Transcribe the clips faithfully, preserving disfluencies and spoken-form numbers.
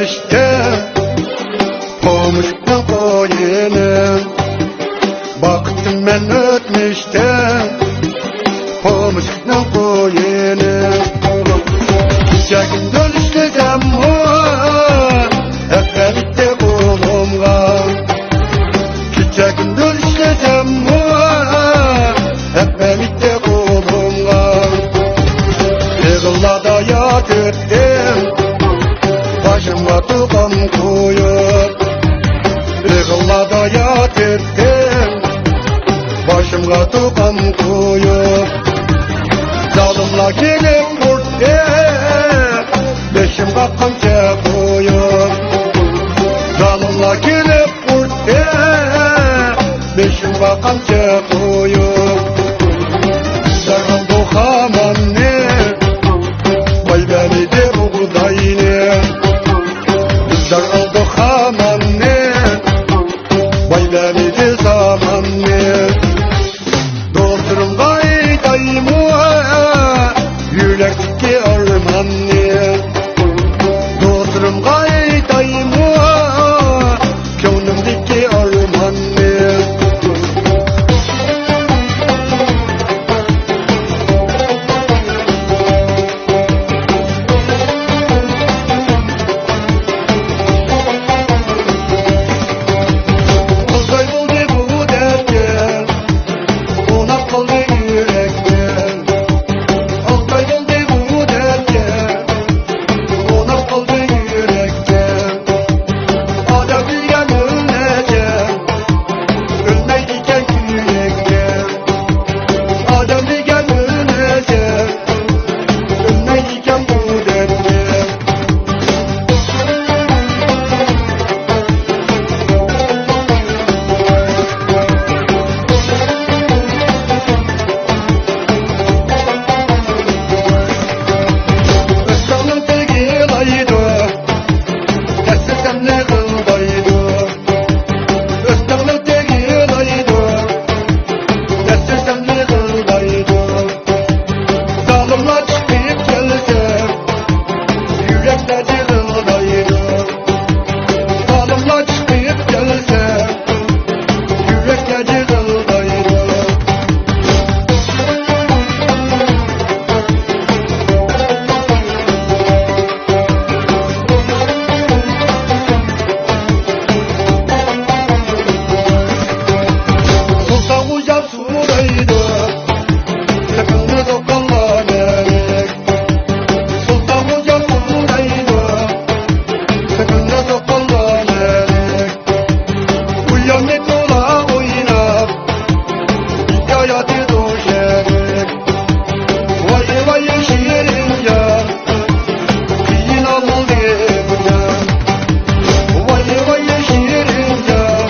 ئۆتمۈشتە، پومۇشنىڭ قويىنى. باقتىم مەن ئۆتمۈشتە، پومۇشنىڭ قويىنى. كېچە كۈندۈز ئىشلىسەممۇ، ھەق بەرمىدى قولۇمغا. كېچە كۈندۈز ئىشلىسەممۇ، ھەق بەرمىدى قولۇمغا. ئېغىللاردا ياتاتتىم، باشىمغا توقان قويۇپ. ئېغىللاردا ياتاتتىم، باشىمغا توقان قويۇپ. زالىملار كېلىپ ئۇردى، بېشىمغا قامچا قويۇپ. زالىملار كېلىپ ئۇردى، بېشىمغا قامچا قويۇپ. بىزلەر ئالدۇق خاماننى، باي بەرمىدى بۇغداينى. بىزلەر ئالدۇق خاماننى، باي بەرمىدى ساماننى. دوستلىرىمغا ئېيتايمۇ يۈرەكتىكى ئارماننى؟ دوستلىرىمغا ئېيتايمۇ كۆڭلۈمدىكى ئارماننى؟ قىزاي بولدى بۇ دەردكە، ئۇناپ قالدى يۈرەككە. ئالتاي بولدى بۇ دەردكە، ئۇناپ قالدى يۈرەككە. ئادەم دېگەن ئۆلمەيدىكەن، ئۆلمەيدىكەن يۈرەككە. ئادەم دېگەن ئۆلمەيدىكەن، ئۆلمەيدىكەن بۇ دەردكە. ئۆستەڭنىڭ تېگى يىغلايدۇ، دەسسىسەمنى غىلدايدۇ. ئۆستەڭنىڭ تېگى يىغلايدۇ، دەسسىسەمنى غىلدايدۇ. زالىملار چىقىپ كەلسە، يۈرەكلەر جىغىلدايدۇ. زالىملار چىقىپ كەلسە، يۈرەكلەر جىغىلدايدۇ. سۇلتان خوجام سورايدۇ، خېتىڭنى سوققانلار مەلىك. سۇلتان خوجام سورايدۇ، خېتىڭنى سوققانلار مەلىك. ئۇياننى تولا ئويناپ، ھېكايە ئېيتىدۇ شېرىك. ۋاي، ۋاي، شېرىنجان، قىينالدى بۇ جان. ۋاي، ۋاي، شېرىنجان،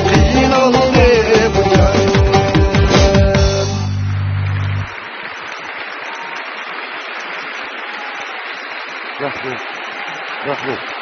قىينالدى بۇ جان. رەھمەت. رەھمەت.